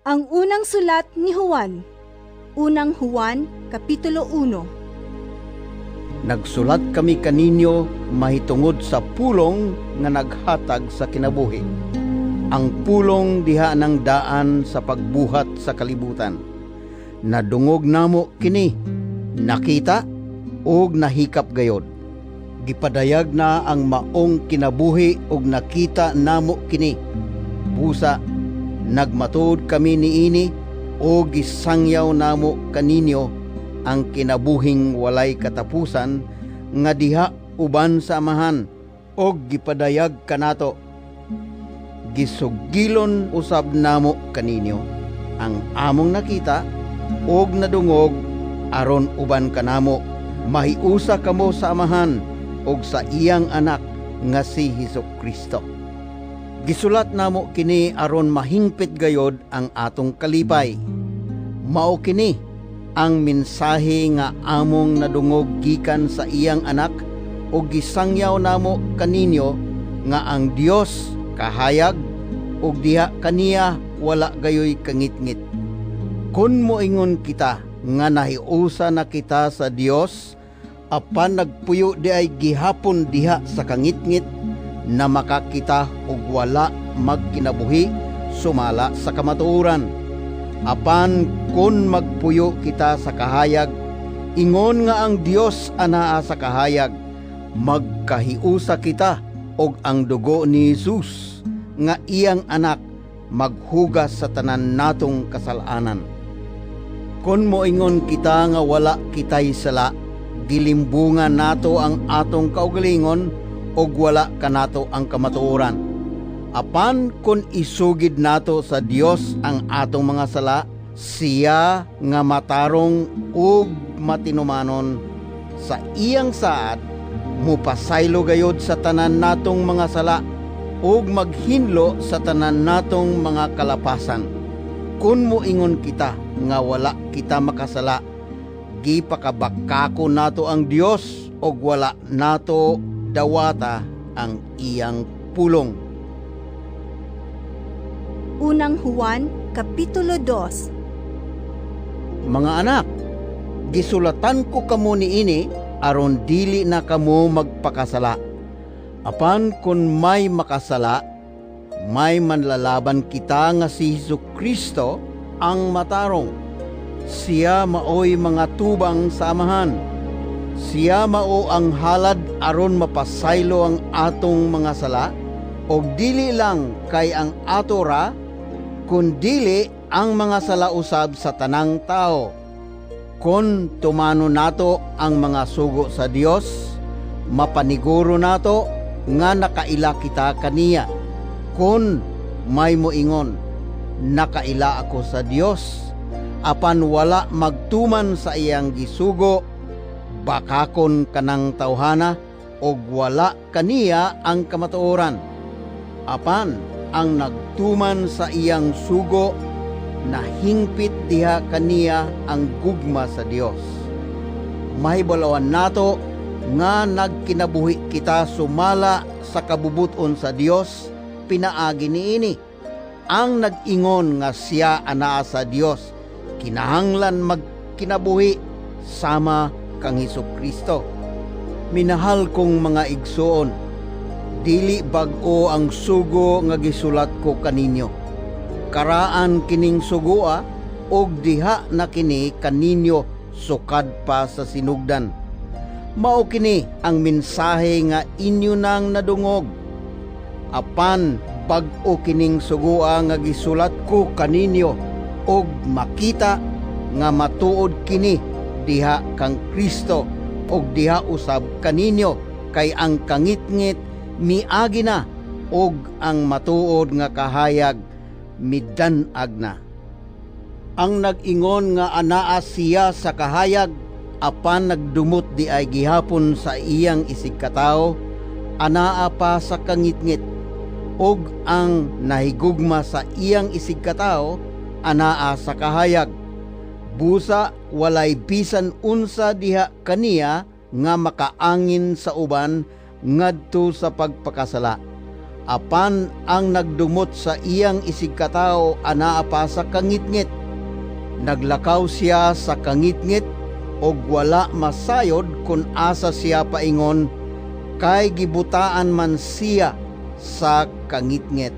Ang unang sulat ni Juan. Unang Juan, Kapitulo 1. Nagsulat kami kaninyo mahitungod sa pulong nga naghatag sa kinabuhi. Ang pulong diha ng daan sa pagbuhat sa kalibutan. Nadungog namo kini, nakita ug nahikap gayod. Gipadayag na ang maong kinabuhi ug nakita namo kini. Busa nagmatuod kami niini ug gisangyaw namo kaninyo ang kinabuhing walay katapusan nga diha uban sa Amahan og gipadayag kanato. Gisugilon usab namo kaninyo ang among nakita ug nadungog aron uban kanamo mahiusa kamo sa Amahan ug sa iyang Anak nga si Hesus Kristo. Gisulat namo kini aron mahingpit gayod ang atong kalipay. Mao kini ang mensahe nga among nadungog gikan sa iyang Anak ug gisangyaw namo kaninyo nga ang Dios kahayag ug diha kaniya wala gayoy kangitngit. Kun moingon kita nga nahiusa na kita sa Dios apan nagpuyo di ay gihapon diha sa kangitngit, na makakita og wala magkinabuhi sumala sa kamatuoran. Apan kun magpuyo kita sa kahayag, ingon nga ang Dios anaa sa kahayag, magkahiusa kita og ang dugo ni Jesus nga iyang Anak maghugas sa tanan natong kasalanan. Kun moingon kita nga wala kitay sala, gilimbungan nato ang atong kaugalingon ug wala kanato ang kamatuoran. Apan kun isugid nato sa Dios ang atong mga sala, siya nga matarong ug matinumanon sa iyang saad mupasaylo gayod sa tanan natong mga sala ug maghinlo sa tanan natong mga kalapasan. Kun moingon kita nga wala kita makasala, gipakabakako nato ang Dios ug wala nato dawata ang iyang pulong. Unang Juan, Kapitulo 2. Mga anak, gisulatan ko kamo niini aron dili na kamo magpakasala. Apan kun may makasala, may manlalaban kita nga si Hesus Kristo ang matarong. Siya maoy mga tubang sa Amahan. Siya mao ang halad aron mapasaylo ang atong mga sala, og dili lang kay ang ato ra, kundili ang mga sala usab sa tanang tao. Kon tumano nato ang mga sugo sa Dios, mapaniguro nato nga nakaila kita kaniya. Kon may moingon, "Nakaila ako sa Dios," apan wala magtuman sa iyang gisugo, bakakon kanang tawhana og wala kaniya ang kamatuoran. Apan ang nagtuman sa iyang sugo, nahingpit diha kaniya ang gugma sa Dios. Mahibalawan nato nga nagkinabuhi kita sumala sa kabubuton sa Dios pinaagi niini. Ang nag-ingon nga siya anaa sa Dios, kinahanglan magkinabuhi sama kang Hesus Kristo. Minahal kong mga igsoon, dili bag-o ang sugo nga gisulat ko kaninyo. Karaan kining sugoa og diha na kini kaninyo sukad pa sa sinugdan. Mao kini ang mensahe nga inyo nang nadungog. Apan bag-o kining sugoa nga gisulat ko kaninyo og makita nga matuod kini diha kang Kristo og diha usab kaninyo, kay ang kangitngit miagi na og ang matuod nga kahayag midan-ag na. Ang nag-ingon nga anaa siya sa kahayag apan nagdumot di ay gihapon sa iyang isigkatawo, anaa pa sa kangitngit, ug ang nahigugma sa iyang isigkatawo anaa sa kahayag. Busa walay bisan unsa diha kaniya nga makaangin sa uban ngadto sa pagpakasala. Apan ang nagdumot sa iyang isigkatawo anaa pa sa kangitngit. Naglakaw siya sa kangitngit og wala masayod kung asa siya paingon, kay gibutaan man siya sa kangitngit.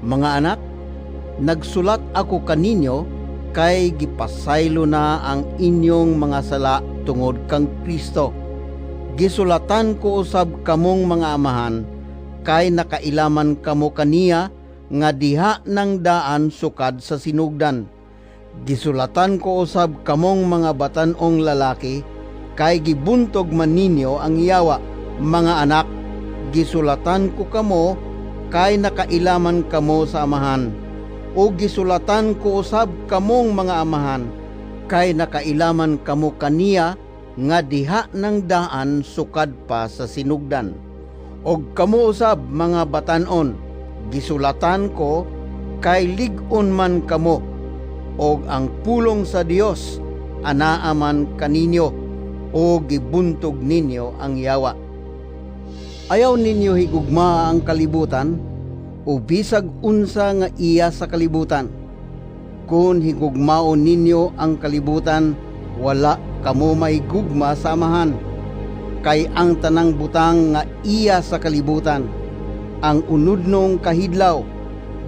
Mga anak, nagsulat ako kaninyo kay gipasaylo na ang inyong mga sala tungod kang Kristo. Gisulatan ko usab kamong mga amahan kay nakailaman kamo kaniya nga diha nang daan sukad sa sinugdan. Gisulatan ko usab kamong mga batan-ong lalaki kay gibuntog man ninyo ang yawa. Mga anak, gisulatan ko kamo kay nakailaman kamo sa Amahan. O gisulatan ko usab kamong mga amahan kay nakailaman kamo kaniya nga diha nang daan sukad pa sa sinugdan. Og kamo usab mga batan-on, gisulatan ko kay lig-on man kamo, og ang pulong sa Dios anaa man kaninyo, o gibuntog ninyo ang yawa. Ayaw ninyo higugmaa ang kalibutan o bisag unsa nga iya sa kalibutan. Kung higugmaon ninyo ang kalibutan, wala kamo mahigugma sa Amahan. Kay ang tanang butang nga iya sa kalibutan, ang unudnong kahidlaw,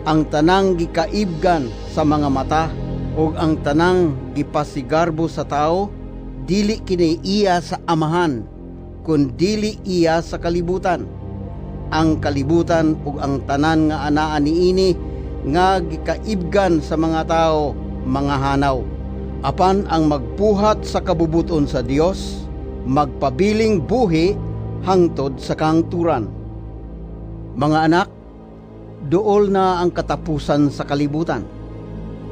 ang tanang gikaibgan sa mga mata, ug ang tanang gipasigarbo sa tao, dili kini iya sa Amahan, kun dili iya sa kalibutan. Ang kalibutan ug ang tanan nga anaa niini nga gikaibgan sa mga tao mga hanaw. Apan ang magbuhat sa kabubuton sa Dios magpabiling buhi hangtod sa kahangturan. Mga anak, duol na ang katapusan sa kalibutan.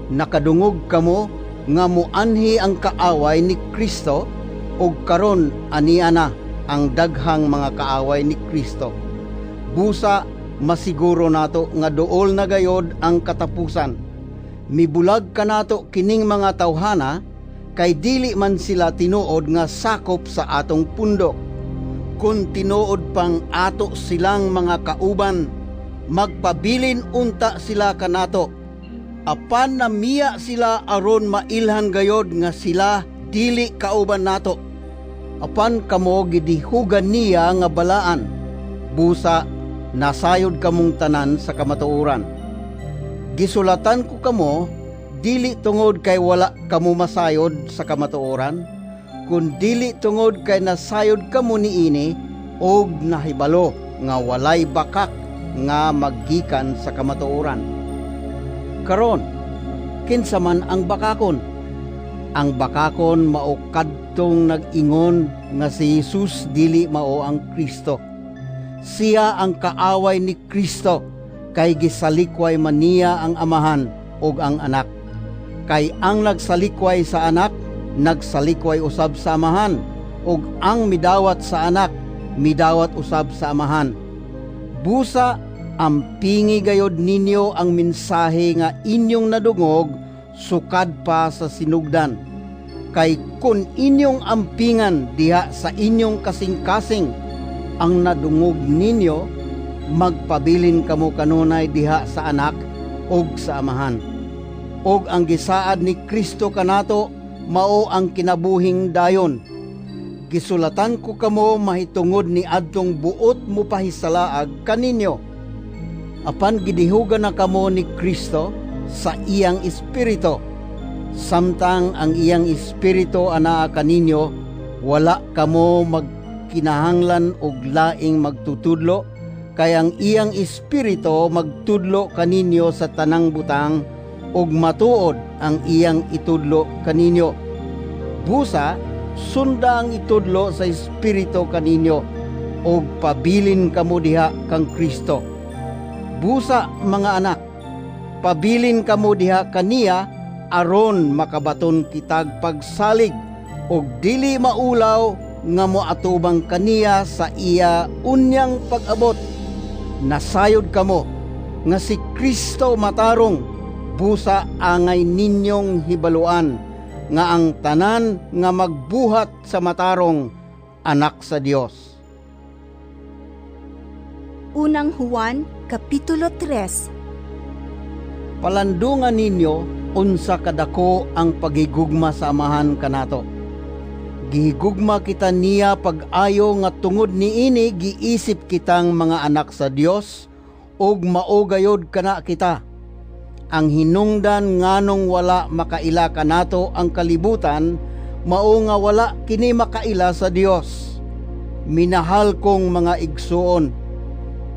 Nakadungog kamo nga moanhi ang kaaway ni Kristo, ug karon ania na ang daghang mga kaaway ni Kristo. Busa masiguro nato nga duol na gayod ang katapusan. Mibulag kanato kining mga tawhana kay dili man sila tinuod nga sakop sa atong pundok. Kun tinuod pang ato silang mga kauban, magpabilin unta sila kanato. Apan namiya sila aron mailhan gayod nga sila dili kauban nato. Apan kamo gidihugan niya nga balaan, busa nasayod kamong tanan sa kamatuoran. Gisulatan ko kamo dili tungod kay wala kamo masayod sa kamatuoran, kun dili tungod kay nasayod kamo niini og nahibalo nga walay bakak nga maggikan sa kamatuoran. Karon, kinsa man ang bakakon? Ang bakakon mao kadtong nag-ingon nga si Jesus dili mao ang Kristo. Siya ang kaaway ni Kristo kay gisalikway man niya ang Amahan ug ang Anak. Kay ang nagsalikway sa Anak, nagsalikway usab sa Amahan, ug ang midawat sa Anak, midawat usab sa Amahan. Busa ampingi gayod ninyo ang mensahe nga inyong nadungog sukad pa sa sinugdan. Kay kun inyong ampingan diha sa inyong kasing-kasing ang nadungog ninyo, magpabilin kamo kanunay diha sa Anak ug sa Amahan. Og ang gisaad ni Kristo kanato mao ang kinabuhing dayon. Gisulatan ko kamo mahitungod ni adtong buot mo pahisalaag kaninyo. Apan gidihugan na kamo ni Kristo sa iyang espiritu. Samtang ang iyang espiritu anaa kaninyo, wala kamo magkinahanglan og laing magtutudlo, kay ang iyang espiritu magtudlo kaninyo sa tanang butang ug matuod ang iyang itudlo kaninyo. Busa sunda ang itudlo sa espiritu kaninyo ug pabilin kamo diha kang Kristo. Busa mga anak, pabilin kamo diha kaniya aron makabaton kitag pagsalig ug dili maulaw nga moatubang kaniya sa iya unyang pag-abot. Nasayod kamo nga si Kristo matarong, busa angay ninyong hibaluan nga ang tanan nga magbuhat sa matarong anak sa Dios. Unang Juan, Kapitulo 3. Palandungan ninyo unsa kadako ang paghigugma sa Amahan kanato. Gihigugma kita niya pag-ayo nga tungod niini giisip kitang mga anak sa Dios ug mao gayod kana kita. Ang hinungdan nganong wala makaila kanato ang kalibutan mao nga wala kini makaila sa Dios. Minahal kong mga igsuon,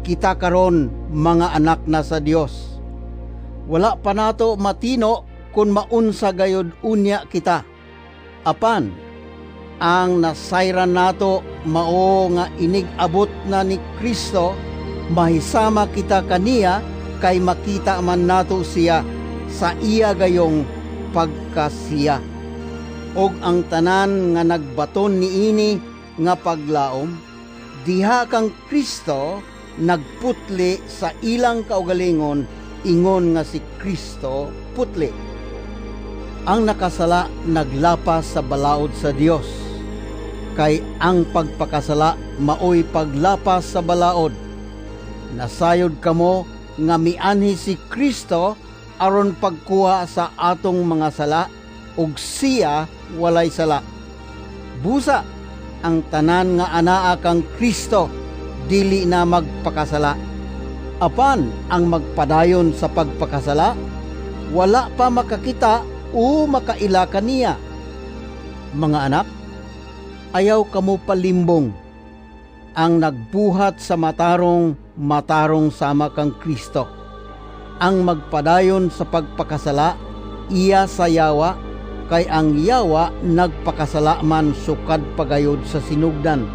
kita karon mga anak na sa Dios. Wala pa nato matino kung maunsa gayod unya kita. Apan ang nasayran nato mao nga inig-abot na ni Kristo, mahisama kita kaniya kay makita man nato siya sa iya gayong pagkasiya. Og ang tanan nga nagbaton niini nga paglaom, diha kang Kristo nagputli sa ilang kaugalingon ingon nga si Kristo putli. Ang nakasala naglapas sa balaod sa Dios, kay ang pagpakasala maoy paglapas sa balaod. Nasayod kamo nga mianhi si Kristo aron pagkuha sa atong mga sala, ug siya walay sala. Busa ang tanan nga anaa kang Kristo dili na magpakasala. Apan ang magpadayon sa pagpakasala, wala pa makakita o makaila kaniya. Mga anak, ayaw kamo palimbong. Ang nagbuhat sa matarong, matarong sama kang Kristo. Ang magpadayon sa pagpakasala, iya sa yawa, kay ang yawa nagpakasala man sukad pagayod sa sinugdan.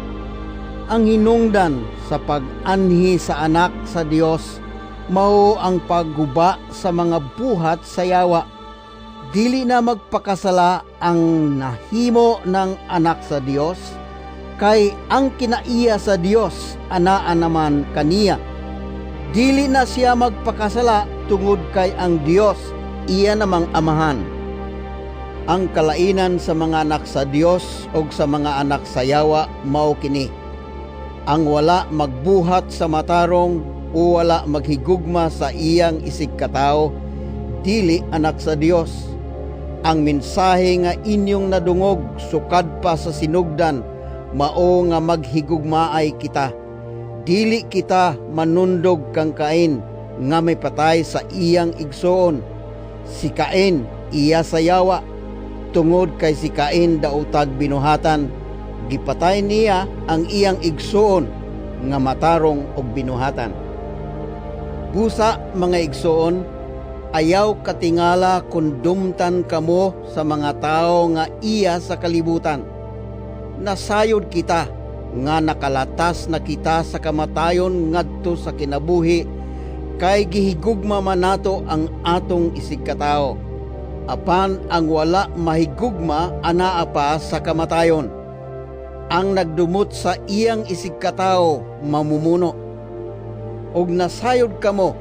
Ang hinungdan sa pag-anhi sa anak sa Dios mao ang pagguba sa mga buhat sa yawa. Dili na magpakasala ang nahimo ng anak sa Dios, kay ang kinaiya sa Dios anaa naman kaniya. Dili na siya magpakasala tungod kay ang Dios iya namang amahan. Ang kalainan sa mga anak sa Dios og sa mga anak sa yawa mao kini: ang wala magbuhat sa matarong o wala maghigugma sa iyang isigkatawo, dili anak sa Dios. Ang mensahe nga inyong nadungog sukad pa sa sinugdan mao nga maghigugmaay kita. Dili kita manundog kang Cain nga may patay sa iyang igsoon. Si Cain iya sa yawa. Tungod kay si Cain daotag binuhatan, gipatay niya ang iyang igsoon nga matarong og binuhatan. Busa, mga igsoon, ayaw katingala kung dumtan kamo sa mga tao nga iya sa kalibutan. Nasayod kita nga nakalatas na kita sa kamatayon ngadto sa kinabuhi, kay gihigugma man nato ang atong isigkatawo. Apan ang wala mahigugma anaa pa sa kamatayon. Ang nagdumot sa iyang isigkatawo mamumuno. Og nasayod kamo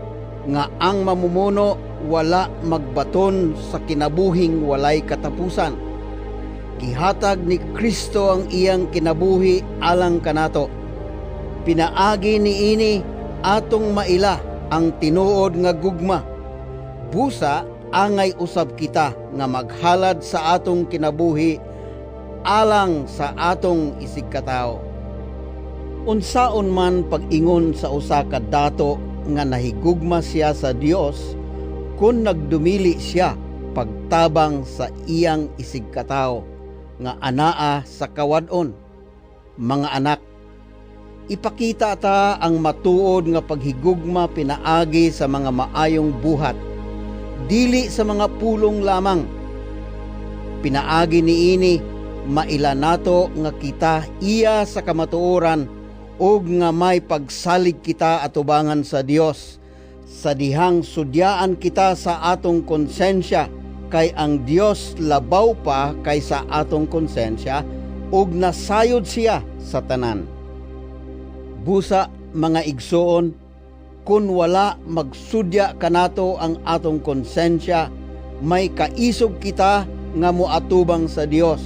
nga ang mamumuno wala magbaton sa kinabuhing walay katapusan. Gihatag ni Kristo ang iyang kinabuhi alang kanato. Pinaagi niini atong maila ang tinuod nga gugma. Busa angay usab kita nga maghalad sa atong kinabuhi alang sa atong isigkatawo. Unsaon man pag-ingon sa usa ka dato nga nahigugma siya sa Dios kun nagdumili siya pagtabang sa iyang isigkatawo nga anaa sa kawad-on? Mga anak, ipakita ta ang matuod nga paghigugma pinaagi sa mga maayong buhat, dili sa mga pulong lamang. Pinaagi niini maila nato nga kita iya sa kamatuoran ug nga may pagsalig kita atubangan sa Dios, sa dihang sudyaan kita sa atong konsensya, kay ang Dios labaw pa kaysa atong konsensya ug nasayod siya sa tanan. Busa, mga igsoon, kun wala magsudya kanato ang atong konsensya, may kaisog kita nga moatubang sa Dios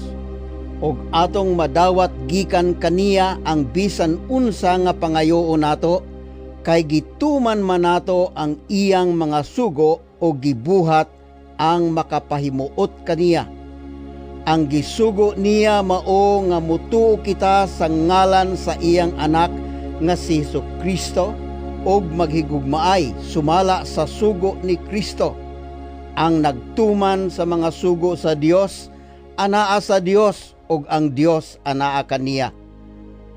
ug atong madawat gikan kaniya ang bisan unsa nga pangayoon nato. Kay gituman man nato ang iyang mga sugo o gibuhat ang makapahimuot kaniya. Ang gisugo niya mao nga mutuo kita sa ngalan sa iyang Anak nga si Kristo ug maghigugmaay sumala sa sugo ni Kristo. Ang nagtuman sa mga sugo sa Dios anaa sa Dios ug ang Dios anaa kaniya.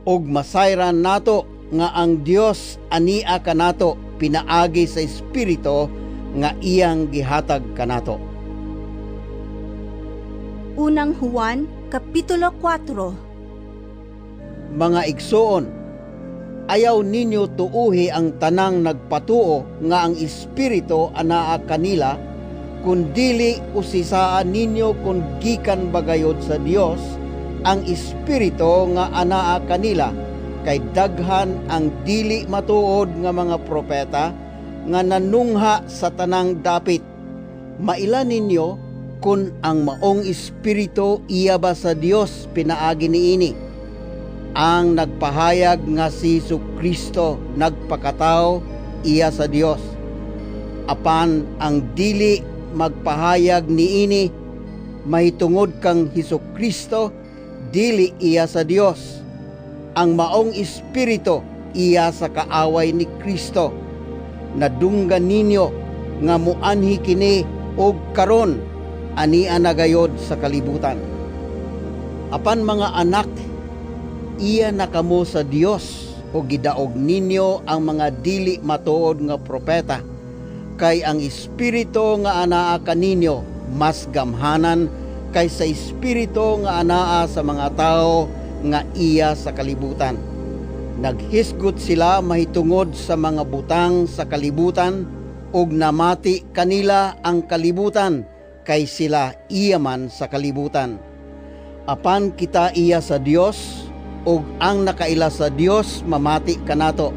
Ug masayran nato nga ang Dios ania kanato pinaagi sa Espiritu nga iyang gihatag kanato. Unang Juan, Kapitulo 4. Mga igsoon, ayaw ninyo tuuhi ang tanang nagpatuo nga ang Espiritu anaa kanila, kun dili usisaan ninyo kung gikan bagayod sa Dios ang Espiritu nga anaa kanila, kay daghan ang dili matuod nga mga propeta nga nanungha sa tanang dapit. Maila ninyo kung ang maong espiritu iya ba sa Dios pinaagi niini. Ang nagpahayag nga si Kristo nagpakatao, iya sa Dios. Apan ang dili magpahayag niini mahitungod kang Hesus Kristo, dili iya sa Dios. Ang maong espiritu iya sa kaaway ni Kristo. Nadunggan ninyo nga muanhi kini og karon ania na gayod sa kalibutan. Apan mga anak, iya na kamo sa Dios o gidaog ninyo ang mga dili matuod nga propeta, kay ang espiritu nga anaa kaninyo mas gamhanan kaysa espiritu nga anaa sa mga tao nga iya sa kalibutan. Naghisgot sila mahitungod sa mga butang sa kalibutan ug namati kanila ang kalibutan, kay sila iya man sa kalibutan. Apan kita iya sa Dios, ug ang nakaila sa Dios mamati kanato.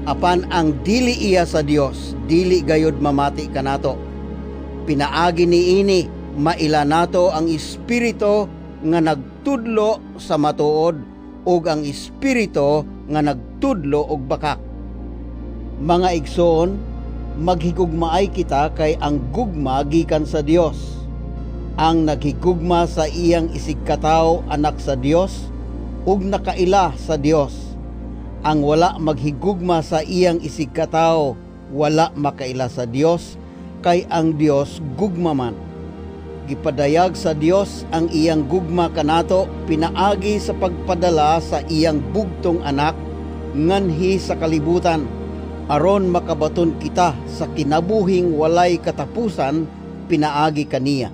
Apan ang dili iya sa Dios, dili gayod mamati kanato. Pinaagi niini maila nato ang espiritu nga nagtudlo sa matuod ug ang espiritu nga nagtudlo og bakak. Mga igsoon, maghigugmaay kita kay ang gugma gikan sa Dios. Ang naghigugma sa iyang isigkatawo anak sa Dios ug nakaila sa Dios. Ang wala maghigugma sa iyang isigkatawo wala makaila sa Dios, kay ang Dios gugma man. Gipadayag sa Dios ang iyang gugma kanato pinaagi sa pagpadala sa iyang bugtong Anak nganhi sa kalibutan, aron makabaton kita sa kinabuhing walay katapusan pinaagi kaniya.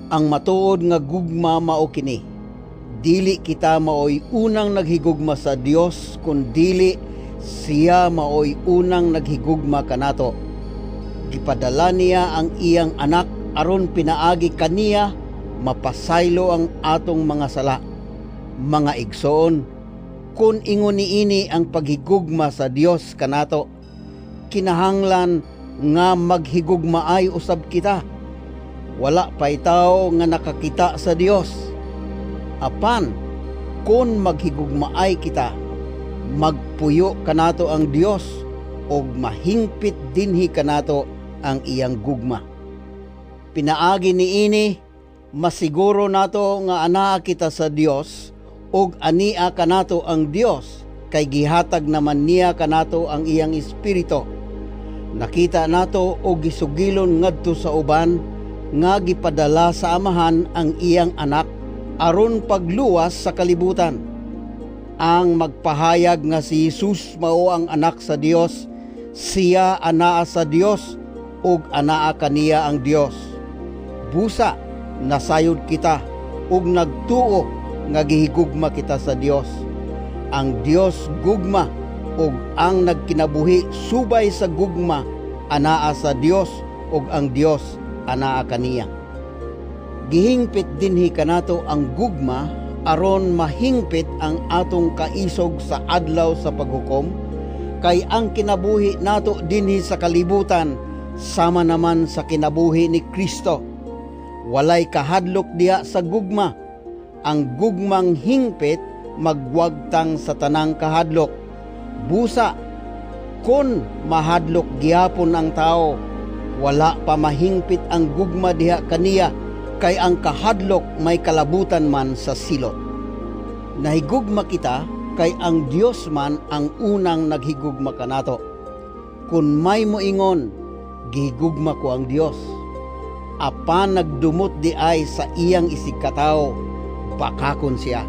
Ang matuod nga gugma mao kini: dili kita maoy unang naghigugma sa Dios, kun dili siya maoy unang naghigugma kanato. Gipadala niya ang iyang Anak aron pinaagi kaniya mapasaylo ang atong mga sala. Mga igsoon, kun ingon niini ang paghigugma sa Dios kanato, kinahanglan nga maghigugmaay usab kita. Wala pay tawo nga nakakita sa Dios. Apan kun maghigugmaay kita, magpuyo kanato ang Dios ug mahingpit dinhi kanato ang iyang gugma. Pinaagi niini masiguro nato nga anaa kita sa Dios ug ania kanato ang Dios, kay gihatag naman niya kanato ang iyang Espiritu. Nakita nato og gisugilon ngadto sa uban nga gipadala sa Amahan ang iyang Anak aron pagluwas sa kalibutan. Ang magpahayag nga si Jesus mao ang Anak sa Dios, siya anaa sa Dios ug anaa kaniya ang Dios. Busa nasayod kita ug nagtuo nga gihigugma kita sa Dios. Ang Dios gugma, ug ang nagkinabuhi subay sa gugma anaa sa Dios ug ang Dios anaa kaniya. Gihingpit dinhi kanato ang gugma aron mahingpit ang atong kaisog sa adlaw sa paghukom, kay ang kinabuhi nato dinhi sa kalibutan sama naman sa kinabuhi ni Kristo. Walay kahadlok diha sa gugma. Ang gugmang hingpit magwagtang sa tanang kahadlok. Busa Kon mahadlok gihapon ang tawo, wala pa mahingpit ang gugma diha kaniya, kay ang kahadlok may kalabutan man sa silot. Nahigugma kita kay ang Dios man ang unang naghigugma kanato. Kun may moingon, "Gihigugma ko ang Dios," apan nagdumot diay sa iyang isigkatawo, bakakon siya.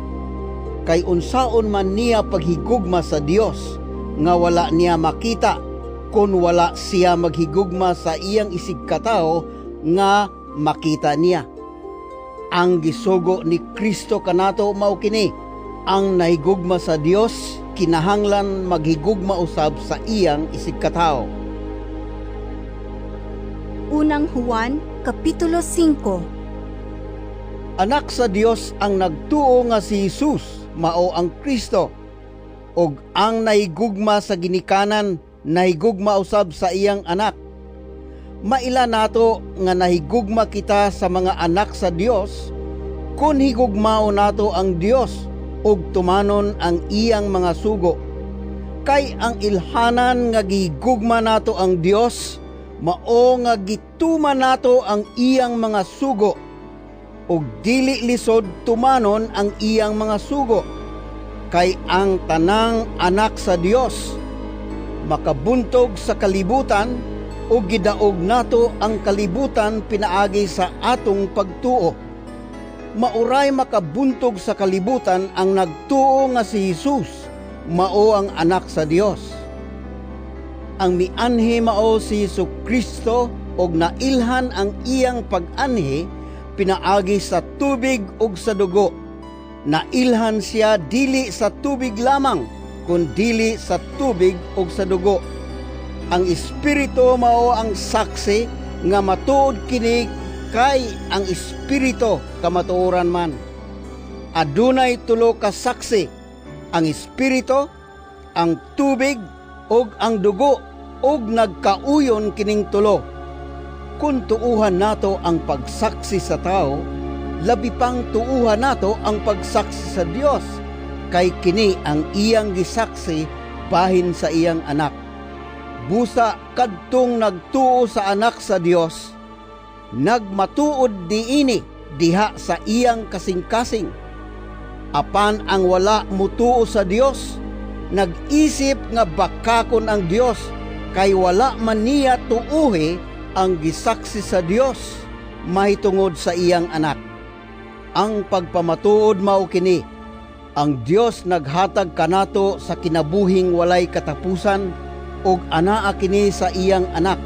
Kay unsaon man niya paghigugma sa Dios nga wala niya makita kon wala siya maghigugma sa iyang isigkatawo nga makita niya? Ang gisugo ni Kristo kanato mao kini: ang nahigugma sa Dios kinahanglan maghigugma usab sa iyang isigkatawo. Unang Juan, Kapitulo 5. Anak sa Dios ang nagtuo nga si Jesus mao ang Kristo, ug ang nahigugma sa ginikanan nahigugma usab sa iyang anak. Maila nato nga nahigugma kita sa mga anak sa Dios kun higugmaon nato ang Dios ug tumanon ang iyang mga sugo. Kay ang ilhanan nga gihigugma nato ang Dios mao nga gituman nato ang iyang mga sugo, ug dili lisod tumanon ang iyang mga sugo, kay ang tanang anak sa Dios makabuntog sa kalibutan, ug gidaog nato ang kalibutan pinaagi sa atong pagtuo. Mauray makabuntog sa kalibutan ang nagtuo nga si Jesus mao ang Anak sa Dios. Ang mianhi mao si Kristo ug nailhan ang iyang pag-anhi pinaagi sa tubig ug sa dugo. Nailhan siya dili sa tubig lamang, kun dili sa tubig ug sa dugo. Ang Espiritu mao ang saksi nga matuod kini, kay ang Espiritu kamatuoran man. Adunay tulo ka saksi: ang Espiritu, ang tubig ug ang dugo, ug nagkauyon kining tulo. Kun tuuhan nato ang pagsaksi sa tao, labi pang tuuhan nato ang pagsaksi sa Dios, kay kini ang iyang gisaksi bahin sa iyang Anak. Busa kadtong nagtuo sa Anak sa Dios, nagmatuod niini diha sa iyang kasing-kasing. Apan ang wala mutuo sa Dios, nag-isip nga bakakon ang Dios, kay wala man niya tuuhi ang gisaksi sa Dios mahitungod sa iyang Anak. Ang pagpamatuod mao kini: ang Dios naghatag kanato sa kinabuhing walay katapusan, ug anaa kini sa iyang Anak.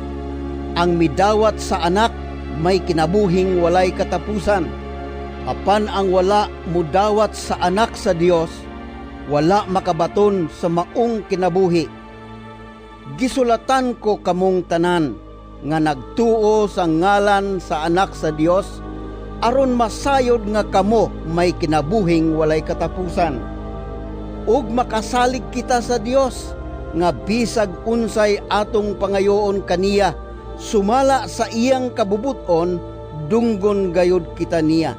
Ang midawat sa Anak may kinabuhing walay katapusan. Apan ang wala mudawat sa Anak sa Dios, wala makabaton sa maong kinabuhi. Gisulatan ko kamong tanan nga nagtuo sa ngalan sa Anak sa Dios, aron masayod nga kamo may kinabuhing walay katapusan. Ug makasalig kita sa Dios nga bisag unsay atong pangayoon kaniya sumala sa iyang kabubut-on, dunggon gayud kita niya.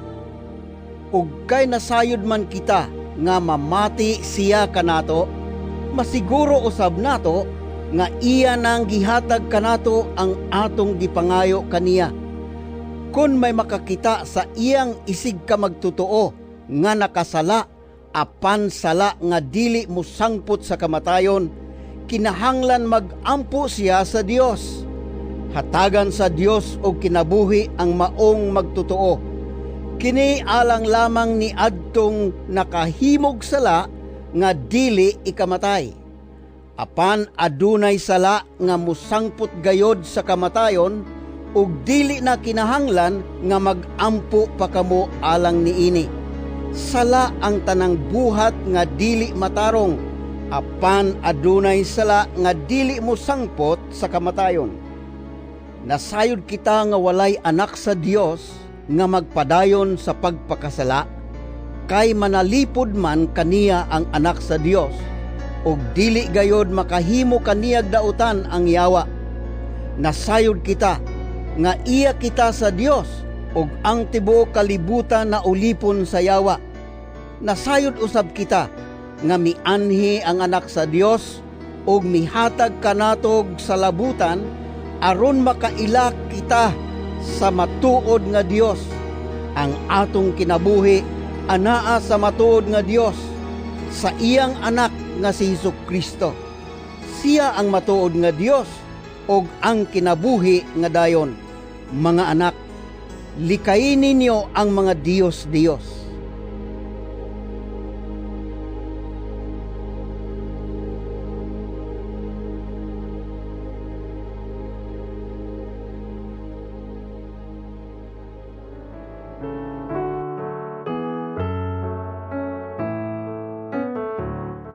Ug kay nasayod man kita nga mamati siya kanato, masiguro usab nato nga iya nang gihatag kanato ang atong gipangayo kaniya. Kun may makakita sa iyang isig ka magtotoo nga nakasala, apan sala nga dili mosangpot sa kamatayon, kinahanglan mag-ampo siya sa Dios. Hatagan sa Dios og kinabuhi ang maong magtotoo. Kini alang lamang ni adtong nakahimog sala nga dili ikamatay. Apan adunay sala nga mosangpot gayod sa kamatayon, ug dili na kinahanglan nga mag-ampo pa kamo alang niini. Sala ang tanang buhat nga dili matarong, apan adunay sala nga dili mosangpot sa kamatayon. Nasayod kita nga walay anak sa Dios nga magpadayon sa pagpakasala, kay manalipod man kaniya ang Anak sa Dios, ug dili gayod makahimo kaniyag dautan ang yawa. Nasayod kita nga iya kita sa Dios, ug ang tibuok kalibutan na ulipon sa yawa. Nasayod usab kita nga mianhi ang Anak sa Dios Ug mihatag kanatog sa labutan aron makaila kita sa matuod nga Dios. Ang atong kinabuhi anaa sa matuod nga Dios, sa iyang anak nga si Hesukristo. Siya ang matuod nga Dios ug ang kinabuhi nga dayon. Mga anak, likayi ninyo ang mga diyos-diyos.